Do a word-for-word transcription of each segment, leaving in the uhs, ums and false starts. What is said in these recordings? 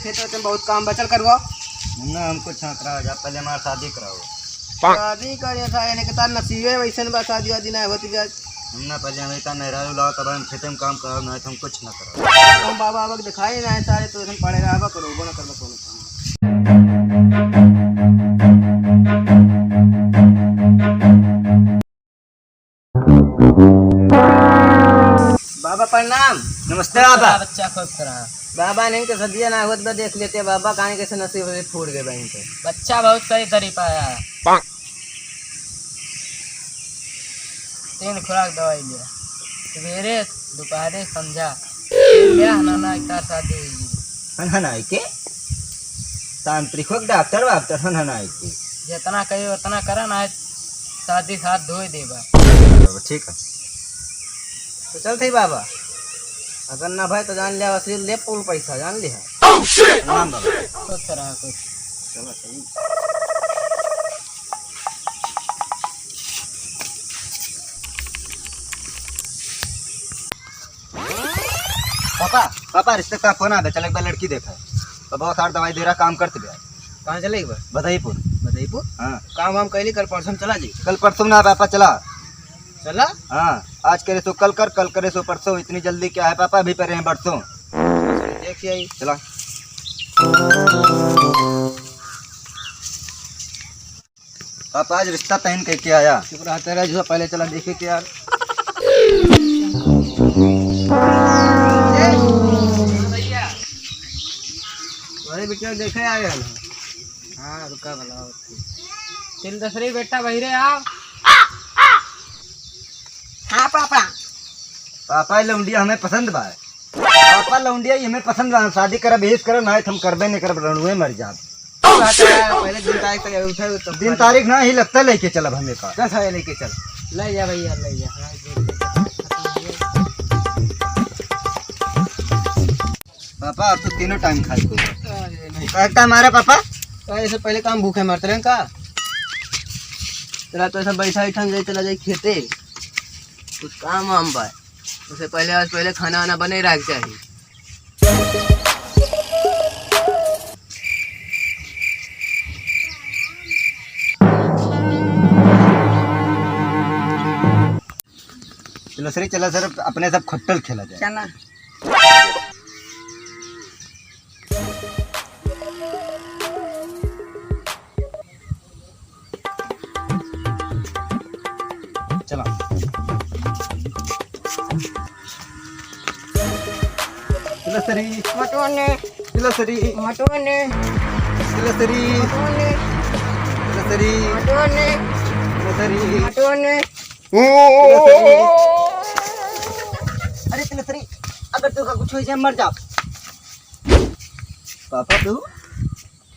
खेत में बहुत काम बचल करवा। ना, हमको छाँट रहा जा, पहले हमार शादी कराओ। शादी करे था, यानी कि तार नसीबे वैसन बा, शादी वादी ना होती जा। हम ना, पहले हम इतना मेहरारू लाओ, तब हम खेते में काम कराओ, नहीं तो हम कुछ ना कराओ। हम बाबा, बाबा के दिखाई ना है सारे, तो हम पड़े रहा, बाबा करो, वो ना करबा कोनो काम। बाबा प्रणाम। नमस्ते बाबा। बच्चा खुश रहा। बाबा, नहीं तो सदिया ना होत बा, देख लेते बाबा, काहे कैसे नसीब से फूट गए बहन के। बच्चा बहुत सही तरी पाया है। तीन खुराक दवाई लिया, सवेरे, दोपहरे, संझा। ब्याह ना ना एक तार शादी हुई। हन हन आई के? तांत्रिक हो, डॉक्टर वाक्टर हन हन आई के? जितना कही उतना करा ना, शादी साथ धोए देबा। ठीक है। तो चल थे बाबा, अगर ना भाई तो जान लिया, असली ले पुल पैसा जान लिया। Oh, shit! प्रणाम बाबा। खुश रहा, खुश। चलो, चलो। पापा, पापा, रिश्ते का फोन आ गया, चल एक बार लड़की देखा है। तो बहुत सार दवाई दे रहा, काम करते गया। कहाँ चले एक बार? बधाईपुर। बधाईपुर? हाँ। काम वाम कैली, कल परसों चला जी। कल परसों ना पापा, चला। चला? हाँ, आज करे सो कल कर, कल करे सो परसों, इतनी जल्दी क्या है पापा, अभी परे हैं बरसों। देखिए आई। चला। पापा आज रिश्ता तय कइके आया। चुप रहा तेरा जो, पहले चला देखे के यार। अरे बेटा देखे आए हैं। हाँ रुका भला। तिल दसरी बेटा बहिरे आओ। हाँ पापा। पापा ये लौंडिया हमें पसंद बा। पापा लौंडिया ये हमें पसंद बा, शादी करब, यही से करब, ना हम करबे नहीं करब, रणुए मर जाब। पहले दिन तारीख तक उठे तो दिन तारीख ना ही लगता लेके चलब हमें का। दस है लेके चल। ले जा भैया, ले जा। पापा, अब तो तीनों टाइम खाए को। अरे नहीं। कहता हमारा पापा। तो ऐसे पहले काम भूखे मरते रहे का? चला तो ऐसा बैठा ही ठंग जाए, चला जाए खेते। कुछ काम वाम बा। उसे पहले, आज पहले खाना वाना बने रहे के चाहिए। चलो सर, चलो सर, अपने सब खुट्टल खेला जाए। चला। चला। चला सरी। मटोने। चला सरी। मटोने। चला सरी। मटोने। चला सरी। मटोने। चला सरी। मटोने। चला सरी। अरे चला सरी, अगर तोका कुछ हो जाए, मर जा। पापा तू?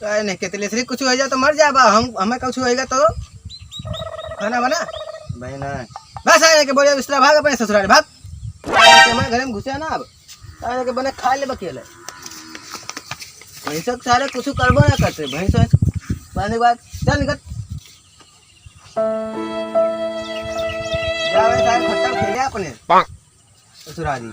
काहे नहीं, केतले से कुछ हो जाए तो मर जाबा, हम, हमें कुछ होएगा तो खाना बना। बहना। बस आने के बोले बिस्तरा भाग अपने ससुराल भाग। आने के मैं घर में घुसे ना अब। आने के बने खा ले बकेले। भैंसों के सारे कुछ करबो ना करते, भैंसों के बाद चल निकल। जावे सारे खट्टा खेले अपने। ससुरारी में।